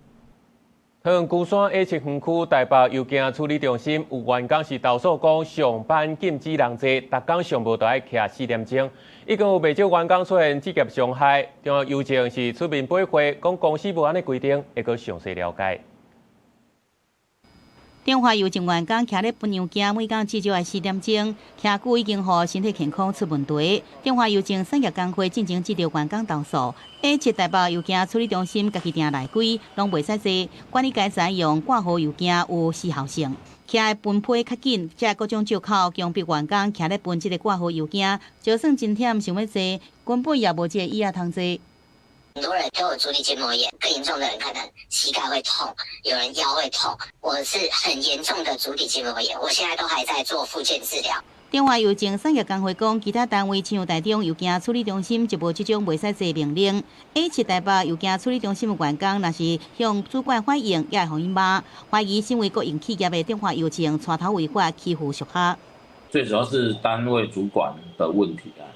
桃園龜山 A7園區台北郵件處理中心有員工是投訴講，上班禁止人坐，逐工上無都愛徛4點鐘，已經有袂少員工出現職業傷害。中央郵政是出面駁回，講公司無按呢規定，會閣詳細了解。中華郵政員工徛咧分郵件，每工至少愛4點鐘，徛久已經予身體健康出問題。中華郵政產業工會進前接著員工投訴，A7台北郵件處理中心家己訂內規，攏袂使坐，管理階層用掛號郵件有時效性，徛的分批較緊，才各種借口強迫員工徛咧分這個掛號郵件，就算真忝想欲坐，根本也無這個椅仔通坐。很多人都有足底筋膜炎，更嚴重的人可能膝蓋會痛，有人腰會痛。我是很嚴重的足底筋膜炎，我現在都還在做復健治療。中華郵政產業工會講，其他單位像台中郵件處理中心就無這種袂使坐命令。A7台北郵件處理中心的員工，若是向主管反映，也會予𪜶罵，懷疑身為國營企業的中華郵政帶頭違法欺負屬下。最主要是單位主管的問題啊。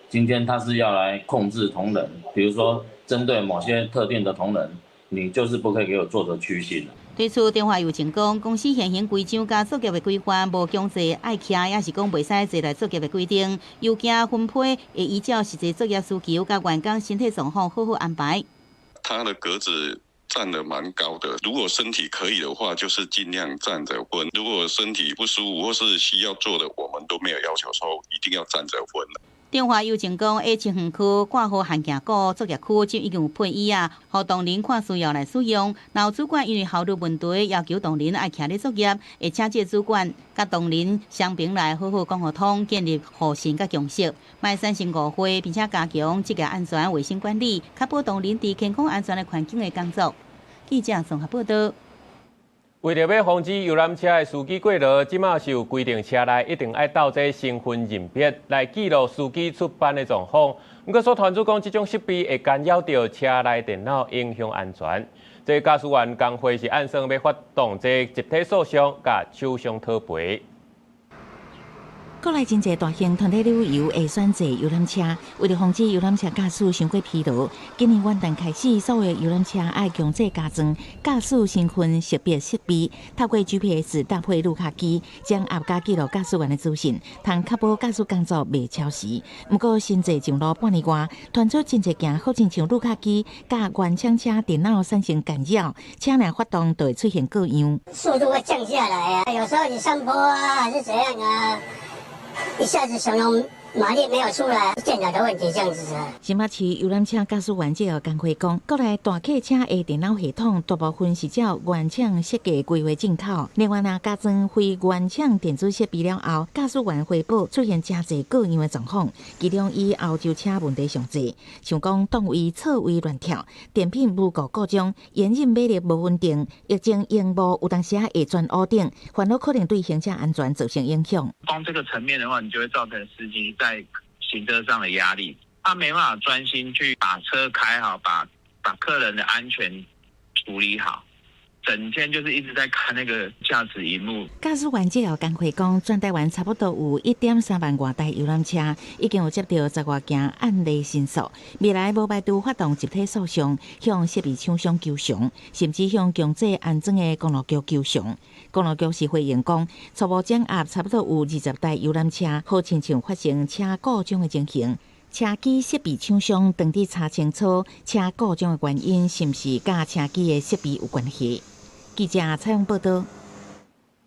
今天他是要來控制同仁，比如說針對某些特定的同仁，你就是不可以給我坐著屈性。對此，中華郵政講，公司現行規章佮作業的規範無強制愛徛，抑是講袂使坐來作業的規定。郵件分配會依照實際作業需求佮員工身體狀況好好安排。他的格子站得蠻高的，如果身體可以的話，就是盡量站着分；如果身體不舒服或是需要坐的，我們都沒有要求說一定要站着分。中華郵政講，A7園區掛號限行股作業區就已經有配椅仔，予同仁看需要來使用。若有主管因為效率問題要求同仁愛徛咧作業，會請這個主管佮同仁雙邊來好好講予通，建立互信佮共識，莫產生誤會，並且加強職業安全衛生管理，確保同仁佇健康安全的環境的工作。記者綜合報導。為著欲防止遊覽車的司機過勞，這馬是有規定，車內一定愛鬥這身份認別來記錄司機出班的狀況。毋過，所團主講，這種設備會干擾著車內電腦，影響安全。這駕駛員工會是按算欲發動這集體訴訟，共廠商討賠。國內真濟大型團體旅遊會選坐遊覽車，為著防止遊覽車駕駛傷過疲勞，今年元旦開始，所有遊覽車愛強制加裝駕駛身份識別設備，透過 GPS 搭配讀卡機，掌握佮記錄駕駛員的資訊，通確保駕駛工作袂超時。毋過，新制上路半年外，傳出真濟件好親像讀卡機佮原廠車電腦產生干擾，車輛發動就會出現故障，速度會降下來啊！有時候你上坡啊，還是怎樣啊？一下子形容馬力沒有出來，電腦的問題這樣子。新北市遊覽車駕駛員這個工會講，國內大客車的電腦系統大部分是照原廠設計規劃進口，另外若加裝非原廠電子設備了後，駕駛員回報出現誠濟故障的狀況，其中以歐洲車問題上濟，像講檔位錯位亂跳、電瓶無故故障、引擎馬力無穩定、液晶螢幕有當時會轉烏等，煩惱可能對行車安全造成影響。光這個層面的話，你就會造成司機在行車上的壓力。他沒辦法專心去把車開好，把客人的安全處理好。整天就是一直在看那個駕駛螢幕。駕駛員最後公開講，全台灣差不多有1.3萬外台遊覽車，已經有接到10外件案例申訴。未來無排除發動集體訴訟，向設備廠商求償，甚至向強制安裝的公路局求償。公路局是回應講，初步掌握差不多有20台遊覽車，好親像發生車故障的情形。車機設備廠商當佇查清楚車故障的原因，是毋是佮車機的設備有關係？記者採訪報導。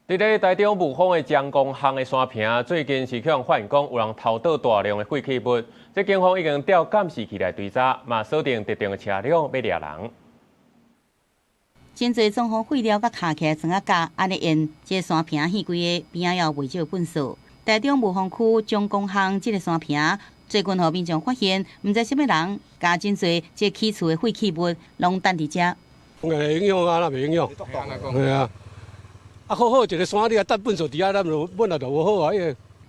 佇咧台中霧峰的蔣公巷的山坪，最近是予人發現講有人偷倒大量的廢棄物，這警方已經調監視器來追查，嘛鎖定特定的車輛欲掠人。真濟裝潢廢料佮卡起來裝仔架，按呢沿這个山坪戲規个邊仔也有袂少糞埽。台中霧峰區蔣公巷這个山坪，最近予民眾發現，毋知啥物人共真濟這起厝的廢棄物攏擲佇遮。會影響啊，那袂影響。係啊，啊好好一个山，你啊擲糞埽佇遐，咱就本來就無好啊。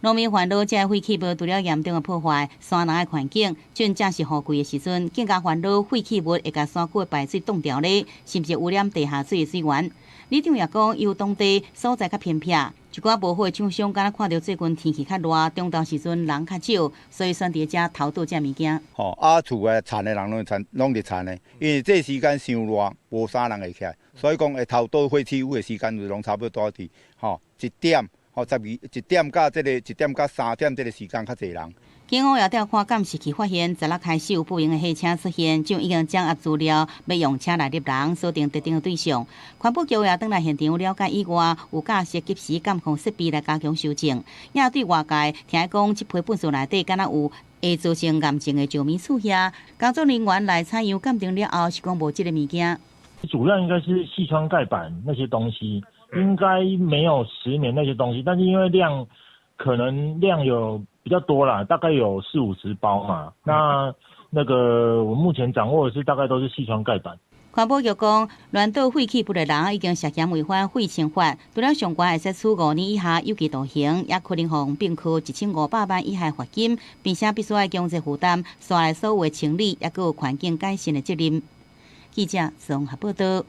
農民煩惱，這廢棄物除了嚴重的破壞山林的環境，正正是雨季的時陣，更加煩惱廢棄物會共山區的排水擋掉咧，甚至污染地下水的水源。里長也講，由當地所在較偏僻，一寡無好的廠商，敢若看著最近天氣較熱，中晝時陣人較少，所以選佇遮偷倒這物件。吼，啊厝的田的人攏田攏佇田的，因為這時間傷熱，無啥人會起來，所以講會偷倒廢棄物的時間就攏差不多佇吼一點。吼，十二一點到這个一點到3點這个時間較濟人。警方也調看監視器，發現十六開始有不明的貨車出現，就已經掌握資料，欲用車來獵人，鎖定特定的對象。環保局也轉來現場了解以外，有架設即時監控設備來加強搜證。也對外界聽講，這批糞埽內底敢若有會造成癌症的石棉刺遐，工作人員來採樣鑑定了後，是講無這个物件。主要應該是矽窗蓋板那些東西。應該沒有石棉那些東西，但是因為量可能量有比較多啦，大概有四五十包嘛。那個我目前掌握的是大概都是矽窗蓋板。環保局講，亂倒廢棄物的人已經涉嫌違反廢清法，除了上懸會使處5年以下有期徒刑，也可能予併科1500萬以下罰金，並且必須愛強制負擔煞來所有的清理，抑閣有環境改善的責任。記者綜合報導。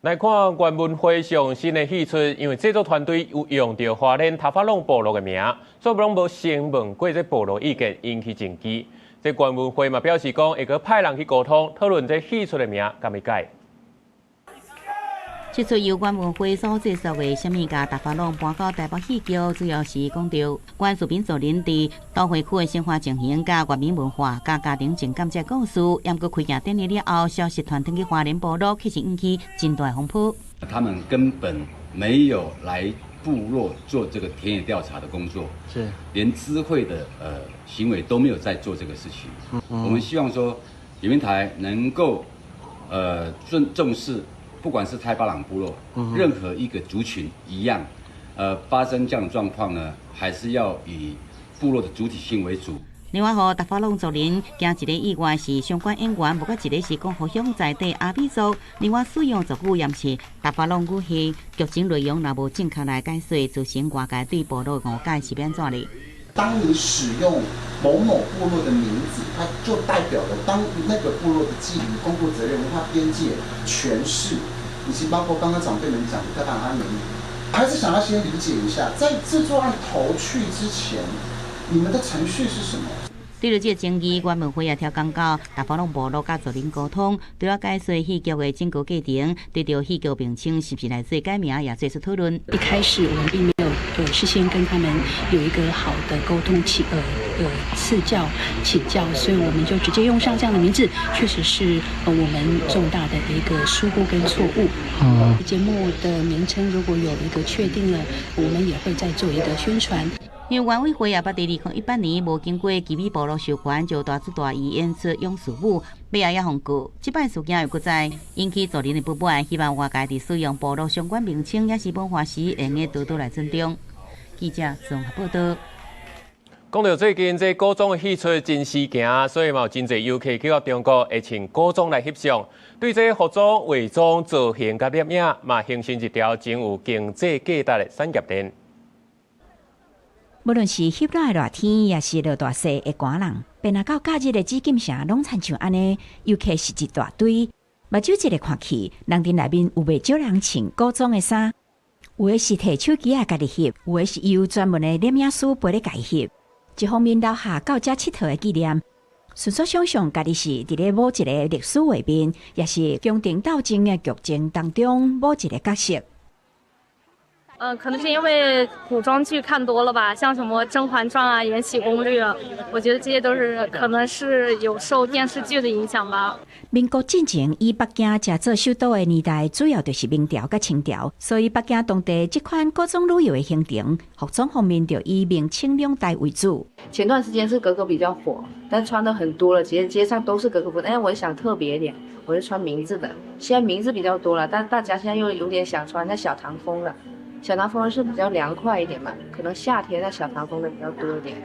來看原文會上新的戲出，因為製作團隊有用著花蓮達法朗部落的名，所以攏無先問過這部落意見，引起爭議。這原文會嘛表示講，會閣派人去溝通，討論這戲出的名敢欲改。這出由原文會所製作的《啥物共達法朗搬到台北戲劇，主要是講著原住民族人佇都會區的生活情形、佮原民文化、佮家庭情感這故事。毋過開鏡典禮了後，消息傳轉去花蓮部落，確實引起真大風波。他們根本沒有來部落做這個田野調查的工作，連知會的行為都沒有在做這個事情。我們希望說，原民台能夠重視。不管是泰巴朗部落，任何一個族群一樣，發生這樣的狀況呢，還是要以部落的主體性為主。另外，予達法朗族人驚一個意外是相關演員，無閣一個是講予鄉在地阿美族，另外使用族語也毋是達法朗語系，劇情內容若無正確來解說，造成外界對部落誤解是欲按怎咧？當你使用某某部落的名字，它就代表了當那個部落的記憶、公共責任、文化邊界、詮釋，以及包括剛剛長輩們講的大阿美，還是想要先理解一下，在製作案投去之前，你們的程序是什麼？對著這個爭議，原文會也跳講到，達法朗部落佮族人溝通，除了解說戲劇的整個過程，對著戲劇名稱是毋是來做改名，也做出討論。一開始我們並沒有事先跟他們有一個好的溝通，請賜教請教，所以我們就直接用上這樣的名字，確實是我們重大的一個疏忽跟錯誤。節目的名稱如果有一個確定了，我們也會再做一個宣傳。因為原委會也捌佇2018年無經過奇美部落授權，就大主大意演出勇士舞，尾仔也予告。這擺事件又閣再引起族人的不滿，希望外界佇使用部落相關名稱抑是文化時，會用得多多來尊重。記者綜合報導。講到最近這古裝的戲出真時行，所以嘛有真濟遊客去到中國會穿古裝來翕相。對這服裝、化妝、造型佮攝影，嘛形成一條真有經濟價值的產業鏈。無論是翕熱的熱天，抑是落大雪會寒人，便若到假日的紫禁城，攏親像按呢，遊客是一大堆。目睭一个看去，人陣內面有袂少人穿古裝的衫，有的是提手機仔家己翕，有的是由專門的攝影師陪咧共伊翕。一方面留下到遮𨑨迌的紀念，順紲想像家己是佇咧某一个歷史畫面，抑是宮廷鬥爭的劇情當中某一个角色。可能是因為古裝劇看多了吧，像什麼《甄嬛傳》啊、《延禧攻略》，我覺得這些都是可能是有受電視劇的影響吧。民國進前以北京成做首都的年代，主要就是明朝佮清朝，所以北京當地這款古裝旅遊的行程，服裝方面就以明清兩代為主。前段時間是格格比較火，但穿的很多了，其實街上都是格格服。但我想特別一點，我就穿明字的。現在明字比較多了，但大家現在又有點想穿那小唐風了。小唐風是比較涼快一點嘛，可能夏天那小唐風的比較多一點。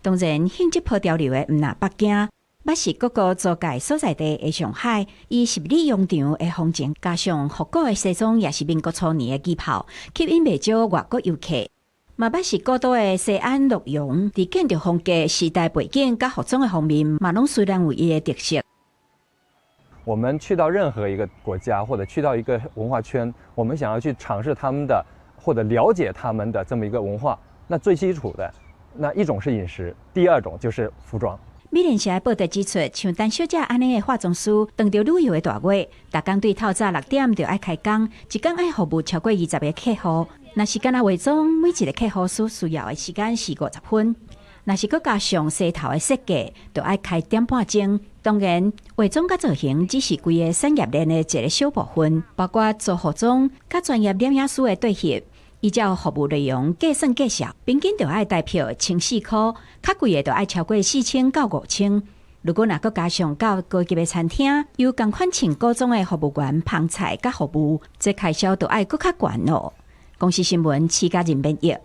當然，興這波潮流的毋但北京，嘛是各個租界所在地的上海，以十里洋場的風情，加上復古的西裝，抑是民國初年的旗袍，吸引袂少外國遊客。嘛捌是古都的西安洛陽，佇建築風格、時代背景佮服裝的方面，嘛攏雖然有伊的特色。我們去到任何一個國家，或者去到一個文化圈，我們想要去嘗試他們的，或者了解他們的這麼一個文化，那最基礎的，那一種是飲食，第二種就是服裝。美聯社報道指出，像陳小姐按呢的化妝師，當著旅遊的大月，逐工對透早6點就愛開工，一工愛服務超過20個客戶。若是干焦化妝，每一個客戶所需要的時間是50分。若是閣加上洗頭的設計，就愛開點半鐘。當然，化妝佮造型只是規个產業鏈的一個小部分，包括做服裝佮專業攝影師的對翕，依照服務內容計算價數，平均就愛台票1400塊，較貴的就愛超過4000到5000。如果若閣加上到高級的餐廳，由仝款穿古裝的服務員捧菜佮服務，這開銷就愛閣較懸囉。公視新聞，徐家仁編譯。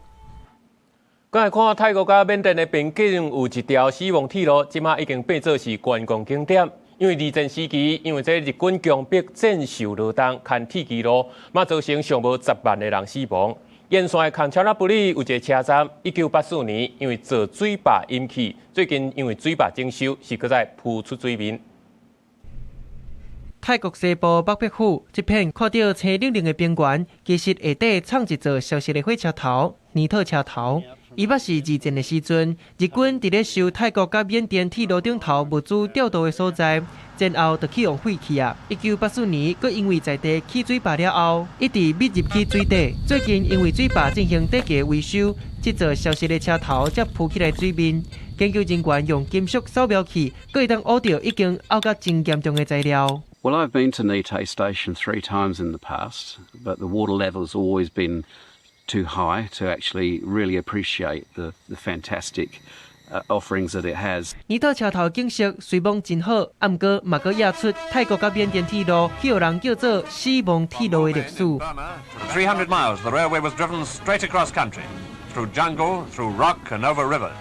過來看泰國佮緬甸的邊境有一條死亡鐵路，這馬已經變做是觀光景點。因為二戰時期，因為這日軍強迫戰受勞動，牽鐵騎路，嘛造成上無10萬的人死亡。沿線的坎恰那布里有一個車站，1984年因為造水壩引起，最近因為水壩整修，是閣再浮出水面。泰國西部北碧府這片看著青冷冷的平原，其實下底藏一座消失的火車頭——尼特車頭。伊捌是二戰的時陣，日軍佇咧修泰國佮緬甸鐵路頂頭物資調度的所在，戰後就去予廢棄啊。1984年，閣因為在地起水壩了後，一直密入去水底。最近因為水壩進行地基維修，這座消失的車頭才浮起來水面。研究人員用金屬掃描器，閣會當挖著已經漚甲真嚴重的材料。 Well, I've been to Nite Station three times in the past, but the water level has always been too high to actually really appreciate the fantastic offerings that it has. 尼特車頭景色雖罔真好，啊毋過嘛閣掖出泰國佮緬甸鐵路，予人叫做死亡鐵路的歷史。 300 miles, the railway was driven straight across country, through jungle, through rock and over rivers.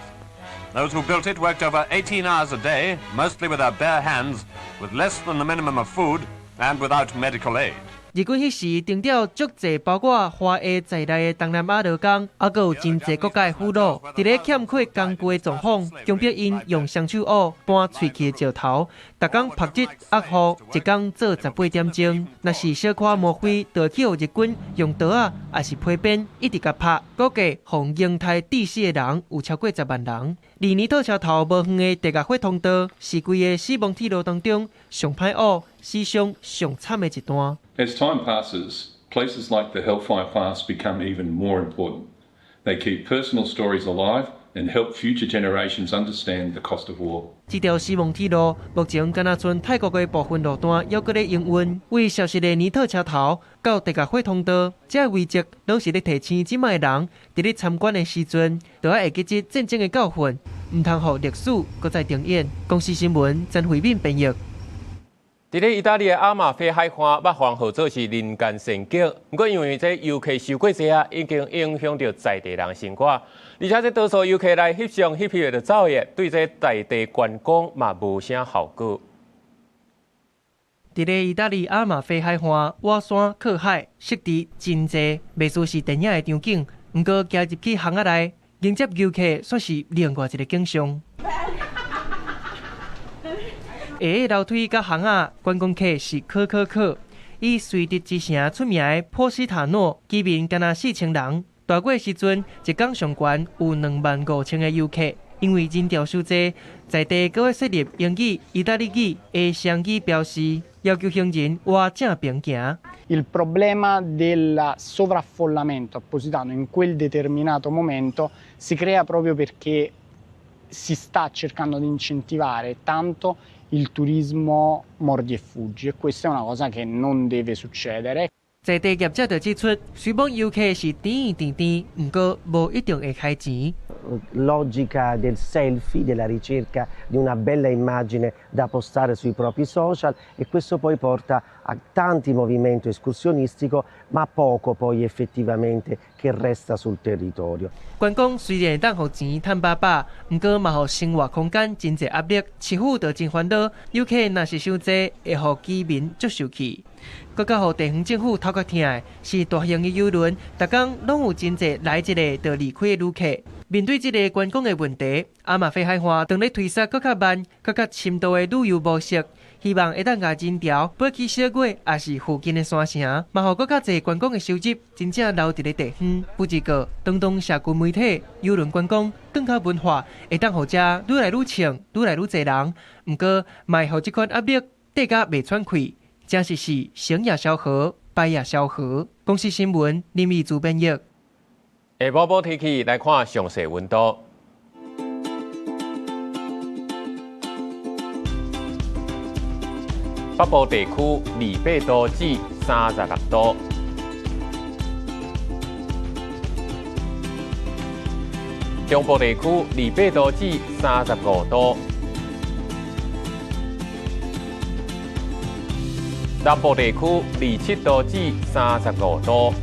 Those who built it worked over 18 hours a day, mostly with their bare hands, with less than the minimum of food and without medical aid. 日軍彼時徵調足濟包括華裔在內的東南亞勞工，猶閣有真濟國家的俘虜，佇咧欠缺工具的狀況，強迫𪜶用雙手挖搬碎去的石頭，逐工曝日壓雨，一工做18點鐘。若是小可摸灰，就去予日軍用刀仔，抑是皮鞭一直共拍。估計予刑太致死的人有超過10萬人。離尼特車頭無遠的地下火通道，是規个死亡鐵路當中上歹挖、死傷上慘的一段。 As time passes, places like the Hellfire Pass become even more important. They keep personal stories alive and help future generations understand the cost of war. 這條死亡鐵路目前敢若賰泰國的部分路段猶閣咧營運，為消失的尼特車頭到地下火通道，這個遺跡攏是咧提醒這擺的人，佇咧參觀的時陣，著愛會記這戰爭的教訓，毋通予歷史閣再重演。公視新聞曾慧敏編譯。佇咧意大利的阿馬菲海岸，捌予人號做是人間仙境。毋過因為這遊客傷過濟啊，已經影響著在地人生活。而且這多數遊客來翕相翕翕就走的，對這在地觀光嘛無啥效果。佇咧意大利阿馬菲海岸，倚山靠海，設置真濟，袂輸是電影的場景。毋過行入去巷仔內，迎接遊客煞是另外一個景象。下個樓梯佮巷仔，觀光客是可可可。以垂直之城出名的波西塔諾，居民敢若4000人。大月時陣，一工上懸有25000個遊客。因為人潮傷濟，在地閣會設立英語、意大利語的雙語標示，要求行人倚正邊行。 Il problema del sovraffollamento a Positano in quel determinato momento si crea proprio perché si sta cercando di incentivare tanto il turismo mordi e fuggi e questa è una cosa che non deve succedere。在地業者就指出，雖罔遊客是甜甜甜，毋過無一定會開錢。 Logica del selfie, della ricerca di una bella immagine da postare sui propri social e questo poi porta a tanti movimento escursionistico, ma poco poi effettivamente che resta sul territorio。觀光雖然會當予錢趁飽飽，毋過嘛予生活空間真濟壓力，市府就真煩惱。遊客若是傷濟，會予居民足受氣。閣較予地方政府頭殼疼的是大型的郵輪，逐工攏有真濟來一个就離開的旅客。面對這个觀光的問題，阿馬菲海岸當咧推捒閣較慢、閣較深度的旅遊模式，希望會當共人潮飛去小月，抑是附近的山城，嘛予閣較濟觀光的收入真正留佇咧地方。不只個，當當社群媒體、郵輪觀光更較文化，會當予遮愈來愈衝、愈來愈濟人。毋過，嘛會予這款壓力綴甲袂喘氣。真實是成也蕭何，敗也蕭何。公視新聞林義主編譯。下晡晡天氣來看詳細溫度。北部地區28度至36度，中部地區28度至35度，南部地區27度至35度。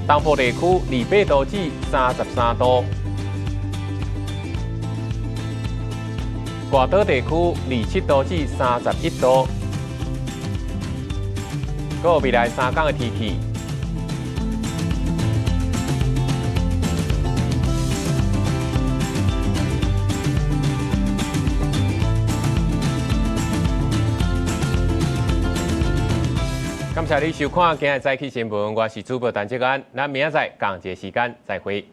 東部地區28度至33度，外島地區27度至31度。閣有未來3天的天氣。感謝你收看今日早起新聞，我是主播陳志安，咱明仔載仝一个時間再會。